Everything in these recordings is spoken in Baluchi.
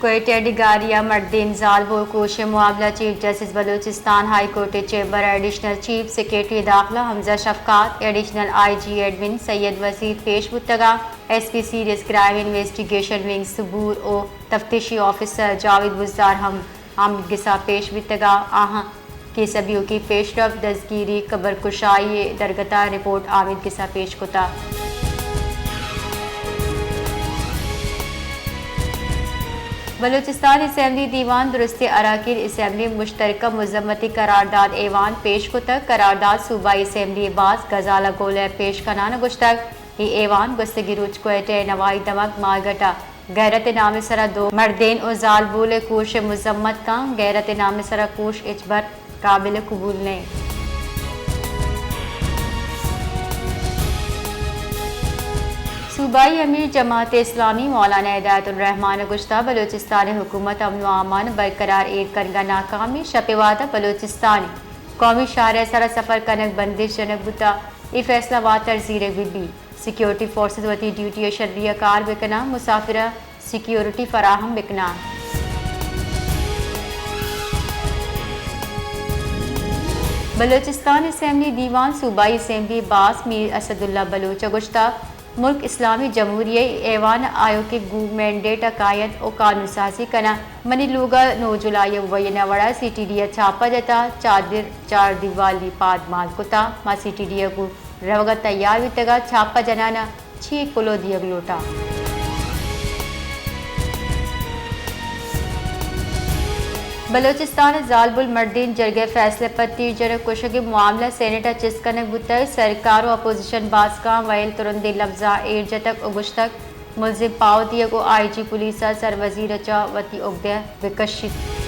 کوئٹہ ڈگاری ءَ مردین زالبول کوش ءِ معاملہ، chief justice Balochistan high court ءِ چیمبر ءِ ایڈیشنل چیف سیکرٹری داخلہ حمزہ شفقات، ایڈیشنل آئی جی ایڈمن سید وزیر پیش بوتگ ءُ S P serious crime investigation wing سبور ءُ تفتیشی آفیسر جاوید بزدار ہم آمدگس ءَ پیش بیتگ ءُ آہاں کیس ءِ ایوکی پیش رفت، دزگیری، قبر کشائی ءِ درگت ءَ رپورٹ آمدگس ءَ پیش کتگ۔ بلوچستان اسمبلی دیوان درستیں اراکین اسمبلی مشترکہ مذمتی قرارداد ایوان پیش کتگ۔ قرارداد صوبائی اسمبلی ءِ باز غزالہ گول ءَ پیش کنان ءَ گوشتگ، اے ایوان گوستگیں روچ کوئٹہ ءِ نوائی دمگ مارگٹ ءَ غیرت ءِ نام ءِ سرا دو مردین ءُ زالبول ءِ کوش ءِ مذمت کنت۔ غیرت ءِ نام ءِ سرا کوش ہچبر قابل قبول نہ انت۔ صوبائی امیر جماعت اسلامی مولانا ہدایت الرحمان ءَ گوشتگ، بلوچستان ءِ حکومت امن ءُ امان برقرار ایر کنگ ءَ ناکام انت۔ شپ ءِ وھد ءَ بلوچستان ءِ قومی شاہراہ ءِ سرا سفر کنگ بندش جنگ بوتگ، اے فیصلہ واتر زیرگ بہ بیت۔ سیکیورٹی فورسز وتی ڈیوٹی ءَ شری ءَ کار بہ کناں، مسافراں سیکیورٹی فراہم بہ کناں۔ بلوچستان اسمبلی دیوان صوبائی اسمبلی ءِ باز میر اسداللہ بلوچ ءَ گوشتگ، ملک اسلامی جمہوری ءِ ایوان ءَ آیوکیں گوں مینڈیٹ ءَ کاینت ءُ قانون سازی کناں۔ منی لوگ ءَ نو جولائی ءَ مبینہ وڑ ءَ سی ٹی ڈی ءَ چھاپہ جتگ، چادر چار دیوالی پاد مال کتگ۔ ما سی ٹی ڈی ءَ گوں روگ ءَ تیار بیتگ ءُ چھاپہ جنان ءَ چی کلوہ دیگ لوٹاں۔ بلوچستان ءِ زالبول مردین جرگہ ءِ فیصلہ ءَ پد تیر جنگ ءُ کشگ ءِ معاملہ سینیٹ ءَ چست کنگ بوتگ۔ سرکار ءُ اپوزیشن باسکاں ویل ترندیں لبزاں ایر جتگ ءُ گوشتگ، ملزم پاہو دیگ ءُ آئی جی پولیس ءَ سروزیر ءَ چہ وتی اگدہ بہ کشیت۔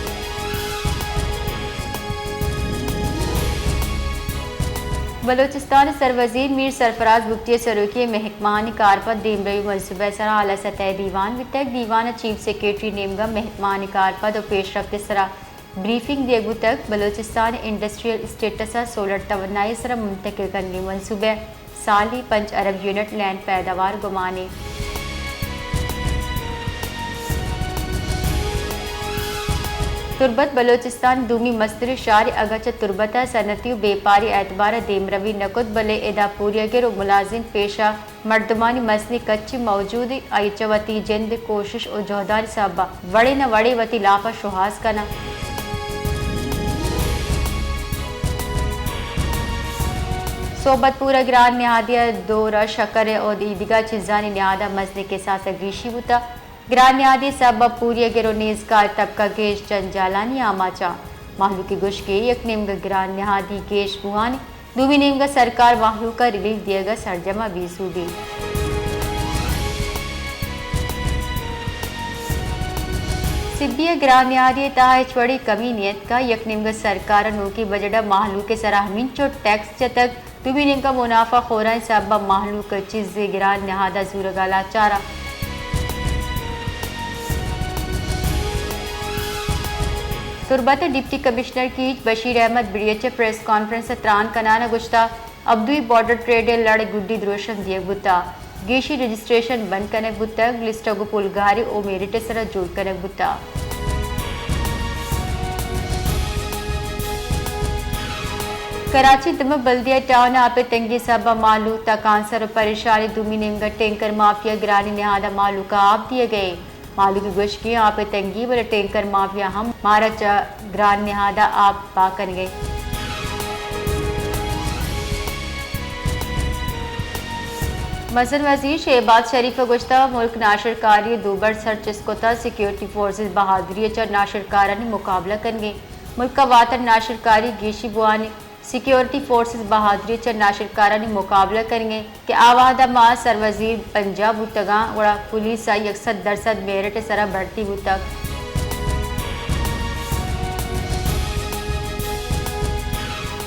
بلوچستان ءِ سروزیر میر سرفراز بگٹی ءِ سروکی ءَ مہکمہانی کارپد دیمروی منصوبہ ءِ سرا اعلی سطح ءِ دیوان بیتگ۔ دیوان ءَ چیف سیکرٹری ءِ نیمگ ءَ مہکمہانی کارپد ءُ پیشرفت ءِ سرا بریفنگ دیگ بوتگ۔ بلوچستان ءِ انڈسٹریل اسٹیٹس ءَ سولر توانائی ءِ سرا منتقل کنگ ءِ منصوبہ، سالی پنچ ارب یونٹ لین پیداوار گمان انت۔ تربت بلوچستان ءِ دومی مستریں شہرے، اگاں چہ تربت ءَ صنعتی ءُ بیپاری اعتبار ءَ دیمروی نہ کت، بلے ادا پوریاگر ءُ ملازم پیش ءَ مردمانی مزنیں کچے موجود انت، آئی چہ وتی جند ءِ کوشش ءُ جہدانی سبب ءَ وڑے نہ وڑے وتی لاپ ءَ شوہاز کناں۔ صحبت پور ءِ گران نہادی ءِ دور ءَ شکر ءُ ایدگہ چیزانی نہاد ءَ مزنیں کساس ءَ گیشی بوتگ۔ گران نہادی ءِ سبب ءَ پوریاگر ءُ نیزگار طبقہ گیش جنجالانی آماچ انت۔ مہلوک ءِ گوشگ ءَ یک نیمگ ءَ گران نہادی گیش بوان انت، دومی نیمگ ءَ سرکار مہلوک ءَ ریلیف دیگ ءَ سرجم ءُ بے سوب انت۔ سبی ءِ گران نہادی ءِ تہا ہچ وڑیں کمی نیتکگ، یک نیمگ ءَ سرکار ءَ نوکیں بجٹ ءَ مہلوک ءِ سرا ہمینچو ٹیکس جتگ، دومی نیمگ ءَ منافع خورانی سبب ءَ مہلوک چیزے گران نہاد ءَ زورگ ءَ لاچار انت۔ تربت ءِ ڈپٹی کمشنر کیچ بشیر احمد بڑی ایچ ءَ پریس کانفرنس ءَ تران کنان ءَ گوشتگ، ابدوئی بارڈر ٹریڈ ءِ لڑ ءَ گڈی دروشم دیگ بوتگ، گیشیں رجسٹریشن بند کنگ بوتگ، لسٹ ءَ گوں پولگاری ءُ میرٹ ءِ سرا جوڑ کنگ بوتگ۔ کراچی ءِ دمگ بلدیہ ٹاؤن ءَ آپ ءِ تنگی ءِ سبب ءَ مہلوک تکانسر ءُ پریشان انت، دومی نیمگ ءَ ٹینکر مافیا گرانیں نہاد ءَ مہلوک ءَ آپ دیگ ءَ انت۔ مہلوک ءِ گوشگ ءَ آپ ءِ تنگی، بلے ٹینکر مافیا ہم مارا چہ گران نہاد ءَ آپ پاک کنگ ءَ انت۔ مزن وزیر شہباز شریف ءَ گوشتگ، ملک ناشرکاری ءِ دوبر سر چست کتگ، سیکیورٹی فورسز بہادری ءَ چہ ناشرکارانی مقابلہ کنگ ءَ انت۔ ملک ءَ واتر ناشرکاری گیشی بوان انت۔ سیکیورٹی فورسز بہادری ءَ چہ ناشرکارانی مقابلہ کنگ ءَ انت کہ آ وہد ءَ ما سروزیر پنجاہ بوتگاں، گڑا پولیس ءَ یک سد درسد میرٹ ءِ سرا بھرتی بوتگ۔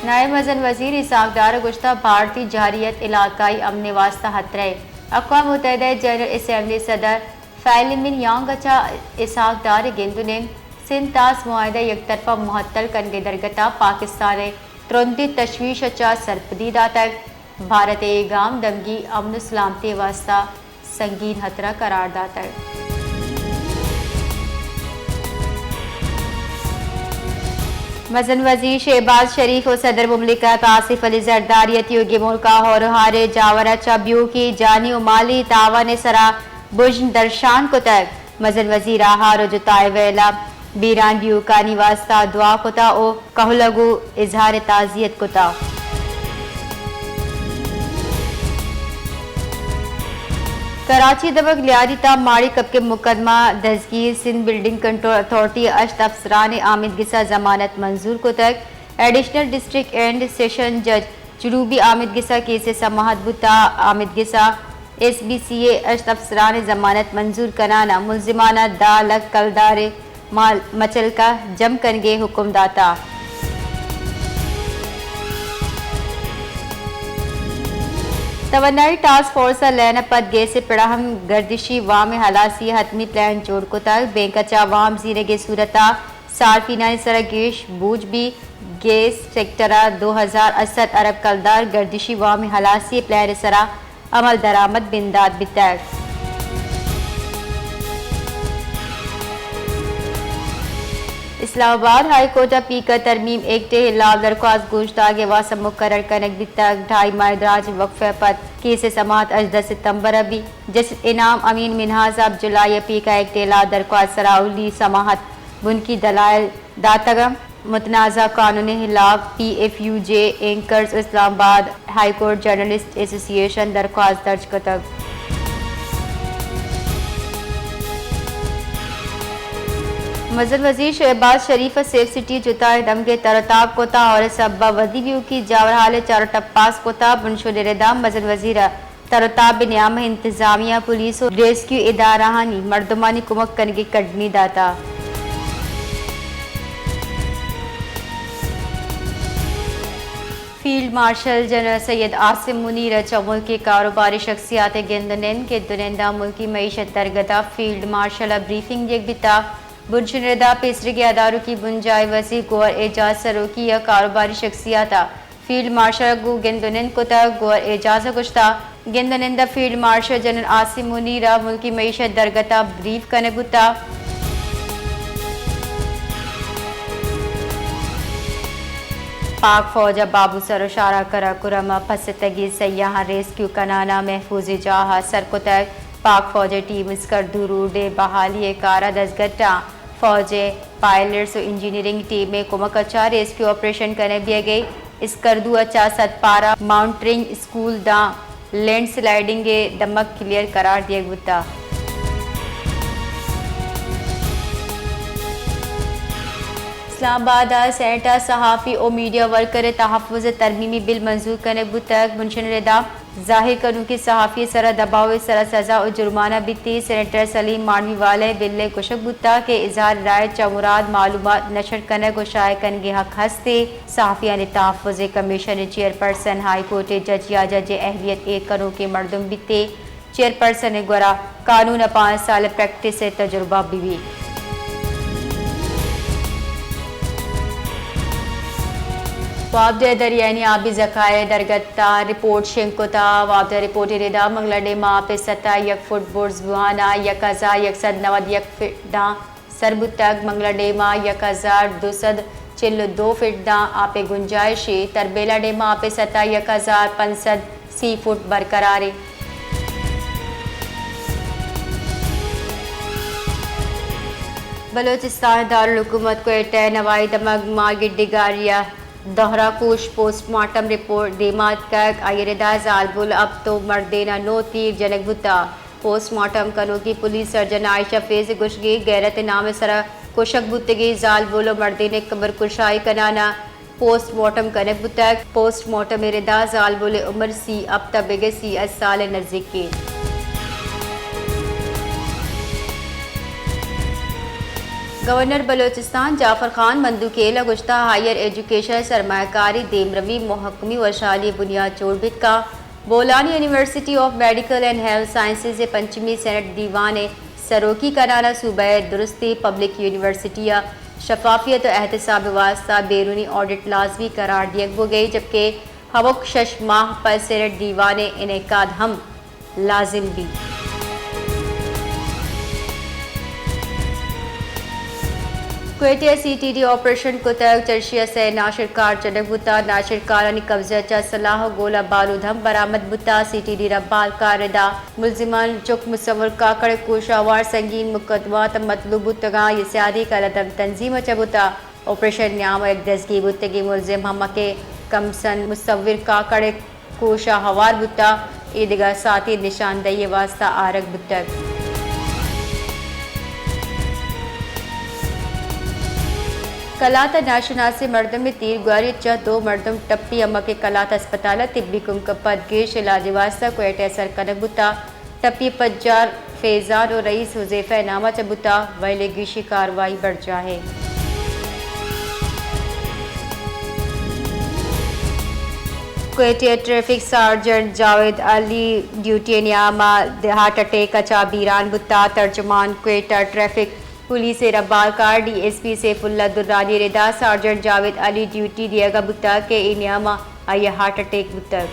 نائب مزن وزیر اسحاق ڈار ءَ گوشتگ، بھارتی جارحیت علاقائی امن ءِ واستہ خطرہ ءِ۔ اقوام متحدہ ءِ جنرل اسمبلی ءِ صدر فیلیمن یانگ ءَ چہ اسحاق ڈار ءِ گند ءُ نند سندھ طاس معاہدہ ءِ یک طرفہ معطل کنگ ءِ درگت ءَ پاکستان ءَ ترندیں تشویش ءَ چہ سرپدی داتگ۔ بھارت ءَ اے گام دمگی امن ءُ سلامتی ءِ واستہ سنگین خطرہ قرار داتگ۔ مزن وزیر شہباز شریف و صدر مملکت آصف علی زرداری ء تیوگیں ملک ء ہور و ہار ء جاور ء چہ بیوکی جانی و مالی تاوان ء سرا بژن درشان کتگ۔ مزن وزیر ء ہار و جتا ء ویل ء بیران بیوکانی واستہ دعا کتا و کہول ء گوں اظہار تعزیت کتا۔ کراچی دمگ لیاری تاں ماڑی کپگ ء مقدمہ دزگیر، سندھ بلڈنگ کنٹرول اتھارٹی ء ہشت افسران ء آمید گس ء ضمانت منظور کتگ۔ ایڈیشنل ڈسٹرکٹ اینڈ سیشن جج جنوبی آمید گس ء کیس ء سماعت بوتا۔ آمید گس ء ایس بی سی ء ہشت افسران ء ضمانت منظور کنان ء ملزمان ء دہ لکھ کلدار ء مال مچلکہ جم کنگے حکم داتا۔ توانائی ٹاسک فورس ء لین ء پد گیس ء پڑا ہم گردشی وام ء ہلاسی ء حتمی پلان جوڑ کتگ۔ بینک ء چہ وام زیرگے صورت ء صارفینانی سرا گیش بوجھ بی۔ گیس سیکٹر ء دو ہزار ہشت سد ارب کلدار گردشی وام ء ہلاسی ء پلان ء سرا عمل درآمد بندات بیتگ۔ اسلام آباد ہائی کورٹ ء پیک ء ترمیم ایکٹ ء ہلاپ درخواست گوشدارگ ء واستہ مقرر کنگ بیتگ۔ ڈھائی ماہ دراجیں وقفہ ء پد کیس ء سماعت ہژدہ ستمبر ء بیت۔ جسٹس انعام امین منہاز ء جولائی ء پیک ء ایکٹ ء ہلاپ درخواست ء سرا اولی سماعت بنکی دلائل داتگ۔ متنازعہ قانون ء ہلاپ پی ایف یو جے، اینکرز، اسلام آباد ہائی کورٹ، جرنلسٹ ایسوسی ایشن درخواست درج کتگ۔ مزن وزیر شہباز شریف ء سیف سٹی جتا ء دمگے تر ء تاب کتا اور سبب ودی بیوکی جاورحال ء چار ٹپاس کتا۔ بنشون ء ردا مزن وزیر ء تر و تاب ء نیام ء انتظامیہ، پولیس و ریسکیو ادارہانی مردمانی کمک کنگ ء کڈنی داتا۔ فیلڈ مارشل جنرل سید عاصم منیر ء چہ ملک ء کاروباری شخصیات ء گند و نند، گند و نند ء ملکی معیشت درگت ء فیلڈ مارشل ء بریفنگ دیگ بیتا۔ بنشون ء ردا پیسریگیں ادارکی بنجاہی وزیر گوہر اعجاز سروکی ء کاروباری شخصیات ء فیلڈ مارشل ء گوں گند و نند کتگ۔ گوہر اعجاز ء گوشتگ، گند و نند ء فیلڈ مارشل جنرل عاصم منیر ء ملکی معیشت درگت ء بریف کنگ بوتگ۔ پاک فوج ء بابو سر و شاہراہ کرا کرم ء پستگیں سیاہاں ریسکیو کنان ء محفوظیں جاہ ء سر کتگ۔ پاک فوج ء ٹیم اسکردو روڈ ء بحالی ء کار ء دزگٹاں۔ فوج ء پائلٹس و انجینئرنگ ٹیم ء کمک ء چہ ریسکیو آپریشن کنگ بیگ ء اسکردو ء چہ سد پارہ ماؤنٹرنگ اسکول داں لینڈ سلائیڈنگ ء دمگ کلیئر قرار دیگ بوتگ۔ اسلام آباد ء سینیٹ ء صحافی و میڈیا ورکر ء تحفظ ء ترمیمی بل منظور کنگ بوتگ۔ بنشون ء ردا ظاہر کنوکیں صحافی ء سرا دباؤ ء سرا سزا و جرمانہ بیت۔ سینیٹر سلیم مانوی والا ء بل ء گوشگ بوتگ کہ اظہار رائے چہ مراد معلومات نشر کنگ و شائع کنگ ء حق ہست ء صحافیانی تحفظ ء کمیشن ء چیئرپرسن، ہائی کورٹ ء جج یا جج ء اہلیت ایر کنوکیں مردم بیت۔ چیئرپرسن ء گورا قانون ء پانچ سال ء پریکٹس ء تجربہ بہ بیت۔ وابدہ ء دریانی آبی ذخائر ء درگت ء رپورٹ شنگ کتگ۔ وابدہ ء رپورٹ ء ردا منگلا ڈیم ء آپ ء سطح یک فٹ برز بوہان ء یک ہزار یک سد نود یک فٹ داں سر بوتگ۔ منگلا ڈیم ء یک ہزار دو سد چل ء دو فٹ داں آپ ء گنجائش ء، تربیلا ڈیم ء آپ ء سطح یک ہزار پنچ سد سی فٹ برقرار ء۔ بلوچستان ء دارالحکومت کوئٹہ ء نوائی دمگ مارگٹ ڈگاری ء دہرہ کوش پوسٹ مارٹم رپورٹ دیما اتکگ۔ آئی ء ردا زالبول ء ہپت و مردین ء نو تیر جنگ بوتگ۔ پوسٹ مارٹم کنوکیں پولیس سرجن عائشہ فیض ء گوشگ ء غیرت ء نام ء سرا کشگ بوتگیں زالبول و مردین ء قبر کشائی کنان ء پوسٹ مارٹم کنگ بوتگ۔ پوسٹ مارٹم ء ردا زالبول ء عمر سی ہپت ء بگر سی ہشت سال ء نزیک انت۔ گورنر بلوچستان جعفر خان مندوخیل ء گوشتگ، ہائیر ایجوکیشن ء سرمایہ کاری، دیمروی، مھکمی وشھالی ء بنیاد جوڑ بیت کنت۔ Bolan university of medical and health sciences ء پنچمی سینٹ دیوان ء سروکی کنان ء صوبہ ء درستیں پبلک یونیورسٹی ء شفافیت ء احتساب ء واستہ بیرونی آڈٹ لازمی قرار دیگ بوگ ء، جبکہ ہمک شش ماہ پد سینٹ دیوان ء انعقاد ہم لازم بیت۔ کوئٹہ ءَ سی ٹی ڈی آپریشن کتگ، چرشی ءَ سئے ناشرکار جنگ بوتگ، ناشرکارانی قبضہ ءَ چہ سلاہ ءُ گولہ بارود ہم برآمد بوتگ، سی ٹی ڈی ربالکار ردا ملزمان چک مصور کاکڑ ءِ کوش ءَ ہوار سنگین مقدمات مطلوب بوتگاں، یہ سیادی کلدم تنظیم ءَ چہ بوتگ، آپریشن ءِ نیام ءَ یک دزگیر بوتگیں ملزم ہمک ءِ کمسن مصور کاکڑ ءِ کوش ءَ ہوار بوتگ، اے دگہ ساعتی نشاندہی ءِ واستہ آرگ بوتگ۔ کلات ءَ ناشناسیں مردمے تیرگواری ءَ چہ دو مردم ٹپی، ہمک ءِ کلات ہسپتال ءَ طبی کمک ءَ پد گیش علاج ءِ واستہ کوئٹہ ءَ سر کنگ بوتگ۔ ٹپی ءِ پجار فیضان ءُ رئیس حذیفہ ءِ نام ءَ چہ بوتگ، ویل ءِ گیشیں کاروائی برجاہ اِنت۔ کوئٹہ ءِ ٹریفک سارجنٹ جاوید علی ڈیوٹی ءِ نیام ءَ ہارٹ اٹیک ءَ چہ بیران بوتگ۔ ترجمان کوئٹہ ٹریفک پولیس ءِ ربالکار ڈی ایس پی سیف اللہ درانی ءِ ردا سارجنٹ جاوید علی ڈیوٹی دیگ ءَ بوتگ کہ اے نیام ءَ آئی ءَ ہارٹ اٹیک بوتگ۔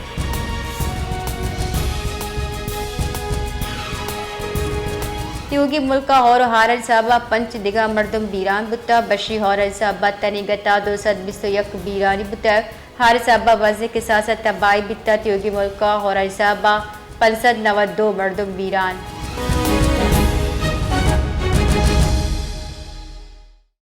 تیوگیں ملک ءَ ہور ءُ ہارانی سبب ءَ پنچ دگہ مردم بیران بوتگ۔ بشی ہورانی سبب ءَ تنیگت ءَ دو سد بیست ءُ یک بیرانی بوتگ۔ ہارانی سبب ءَ بزیں کساس ءَ تباہی بیتگ۔ تیوگیں ملک ءَ ہورانی سبب ءَ پنچ سد نود ءُ دو مردم بیران۔